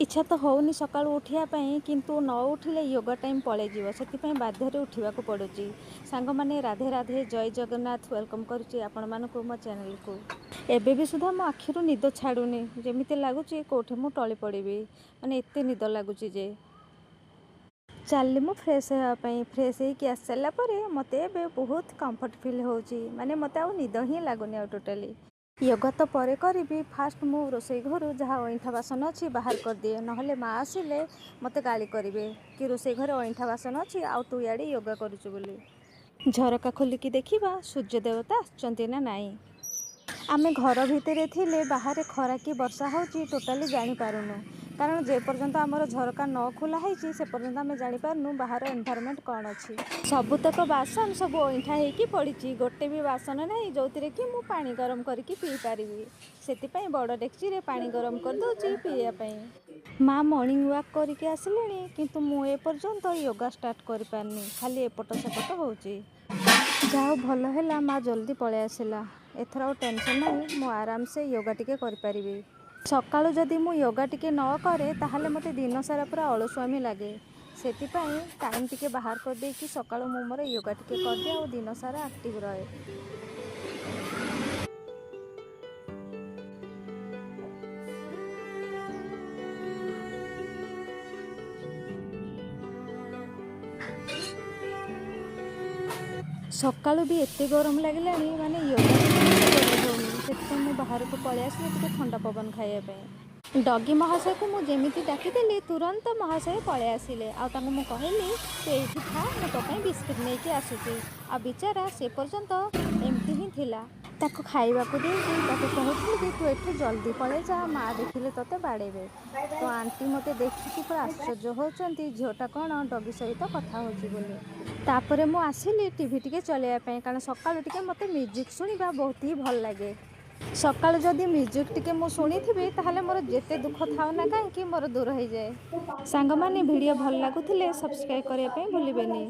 ଇଚ୍ଛା ତ ହେଉନି ସକାଳୁ ଉଠିବା ପାଇଁ, କିନ୍ତୁ ନ ଉଠିଲେ ୟୋଗା ଟାଇମ୍ ପଳେଇଯିବ, ସେଥିପାଇଁ ବାଧ୍ୟରେ ଉଠିବାକୁ ପଡ଼ୁଛି। ସାଙ୍ଗମାନେ, ରାଧେ ରାଧେ, ଜୟ ଜଗନ୍ନାଥ। Welcome କରୁଛି ଆପଣମାନଙ୍କୁ ମୋ ଚ୍ୟାନେଲକୁ। ଏବେ ବି ସୁଦ୍ଧା ମୋ ଆଖିରୁ ନିଦ ଛାଡ଼ୁନି, ଯେମିତି ଲାଗୁଛି କେଉଁଠି ମୁଁ ଟଳି ପଡ଼ିବି, ମାନେ ଏତେ ନିଦ ଲାଗୁଛି ଯେ। ଚାଲିଲି ମୁଁ ଫ୍ରେଶ୍ ହେବା ପାଇଁ। ଫ୍ରେଶ୍ ହେଇକି ଆସି ସାରିଲା ପରେ ମୋତେ ଏବେ ବହୁତ କମ୍ଫର୍ଟ ଫିଲ୍ ହେଉଛି, ମାନେ ମୋତେ ଆଉ ନିଦ ହିଁ ଲାଗୁନି ଆଉ ଟୋଟାଲି। ୟୋଗା ତ ପରେ କରିବି, ଫାଷ୍ଟ ମୁଁ ରୋଷେଇ ଘରୁ ଯାହା ଅଇଁଠା ବାସନ ଅଛି ବାହାର କରିଦିଏ, ନହେଲେ ମା ଆସିଲେ ମୋତେ ଗାଳି କରିବେ କି ରୋଷେଇ ଘରେ ଅଇଁଠା ବାସନ ଅଛି ଆଉ ତୁ ଇଆଡ଼େ ୟୋଗା କରୁଛୁ ବୋଲି। ଝରକା ଖୋଲିକି ଦେଖିବା ସୂର୍ଯ୍ୟ ଦେବତା ଆସୁଛନ୍ତି ନା ନାହିଁ। ଆମେ ଘର ଭିତରେ ଥିଲେ ବାହାରେ ଖରା କି ବର୍ଷା ହେଉଛି ଟୋଟାଲି ଜାଣିପାରୁନୁ, କାରଣ ଯେପର୍ଯ୍ୟନ୍ତ ଆମର ଝରକା ନ ଖୋଲା ହେଇଛି ସେ ପର୍ଯ୍ୟନ୍ତ ଆମେ ଜାଣିପାରୁନୁ ବାହାର ଏନଭାରମେଣ୍ଟ କ'ଣ ଅଛି। ସବୁତକ ବାସନ ସବୁ ଅଇଁଠା ହେଇକି ପଡ଼ିଛି, ଗୋଟେ ବି ବାସନ ନାହିଁ ଯେଉଁଥିରେ କି ମୁଁ ପାଣି ଗରମ କରିକି ପିଇପାରିବି। ସେଥିପାଇଁ ବଡ଼ ଡେକ୍ଚିରେ ପାଣି ଗରମ କରିଦେଉଛି ପିଇବା ପାଇଁ। ମା ମର୍ଣ୍ଣିଂ ୱାକ୍ କରିକି ଆସିଲେଣି, କିନ୍ତୁ ମୁଁ ଏପର୍ଯ୍ୟନ୍ତ ୟୋଗା ଷ୍ଟାର୍ଟ କରିପାରିନି, ଖାଲି ଏପଟ ସେପଟ ହେଉଛି। ଯାହା ହଉ ଭଲ ହେଲା ମା ଜଲ୍ଦି ପଳେଇ ଆସିଲା, ଏଥର ଆଉ ଟେନସନ୍ ନାହିଁ, ମୁଁ ଆରାମସେ ୟୋଗା ଟିକେ କରିପାରିବି। ସକାଳୁ ଯଦି ମୁଁ ୟୋଗା ଟିକେ ନ କରେ ତାହେଲେ ମୋତେ ଦିନସାରା ପୁରା ଅଳସୁଆମି ଲାଗେ। ସେଥିପାଇଁ ଟାଇମ୍ ଟିକେ ବାହାର କରିଦେଇକି ସକାଳୁ ମୁଁ ମୋର ୟୋଗା ଟିକେ କରିଦିଏ ଆଉ ଦିନସାରା ଆକ୍ଟିଭ୍ ରହେ। ସକାଳୁ ବି ଏତେ ଗରମ ଲାଗିଲାଣି, ମାନେ ୟୋଗା ବି କରି ହେଉନି। ସେଥିପାଇଁ ମୁଁ ବାହାରକୁ ପଳେଇ ଆସିଲି ଟିକେ ଥଣ୍ଡା ପବନ ଖାଇବା ପାଇଁ। ଡଗି ମହାଶୟକୁ ମୁଁ ଯେମିତି ଡାକିଦେଲି ତୁରନ୍ତ ମହାଶୟ ପଳେଇ ଆସିଲେ, ଆଉ ତାଙ୍କୁ ମୁଁ କହିଲି ତୁ ଏଇଠି ଥା, ମୁଁ ତୋ ପାଇଁ ବିସ୍କିଟ୍ ନେଇକି ଆସୁଛି। ଆଉ ବିଚାରା ସେ ପର୍ଯ୍ୟନ୍ତ ଏମିତି ହିଁ ଥିଲା। ତାକୁ ଖାଇବାକୁ ଦେଇକି ତାକୁ କହୁଥିଲି କି ତୁ ଏଠୁ ଜଲ୍ଦି ପଳେଇ ଯା, ମା ଦେଖିଲେ ତୋତେ ବାଡ଼େଇବେ। ତ ଆଣ୍ଟି ମୋତେ ଦେଖିକି ପୁରା ଆଶ୍ଚର୍ଯ୍ୟ ହେଉଛନ୍ତି, ଝିଅଟା କ'ଣ ଡଗି ସହିତ କଥା ହେଉଛି ବୋଲି। ତାପରେ ମୁଁ ଆସିଲି ଟିଭି ଟିକେ ଚଲେଇବା ପାଇଁ, କାରଣ ସକାଳୁ ଟିକେ ମୋତେ ମ୍ୟୁଜିକ୍ ଶୁଣିବା ବହୁତ ହି ଭଲ ଲାଗେ। ସକାଳୁ ଯଦି ମ୍ୟୁଜିକ୍ ଟିକେ ମୁଁ ଶୁଣିଥିବି ତାହେଲେ ମୋର ଯେତେ ଦୁଃଖ ଥାଉ ନା କାହିଁକି ମୋର ଦୂର ହେଇଯାଏ। ସାଙ୍ଗମାନେ, ଭିଡ଼ିଓ ଭଲ ଲାଗୁଥିଲେ ସବସ୍କ୍ରାଇବ୍ କରିବା ପାଇଁ ଭୁଲିବେନି।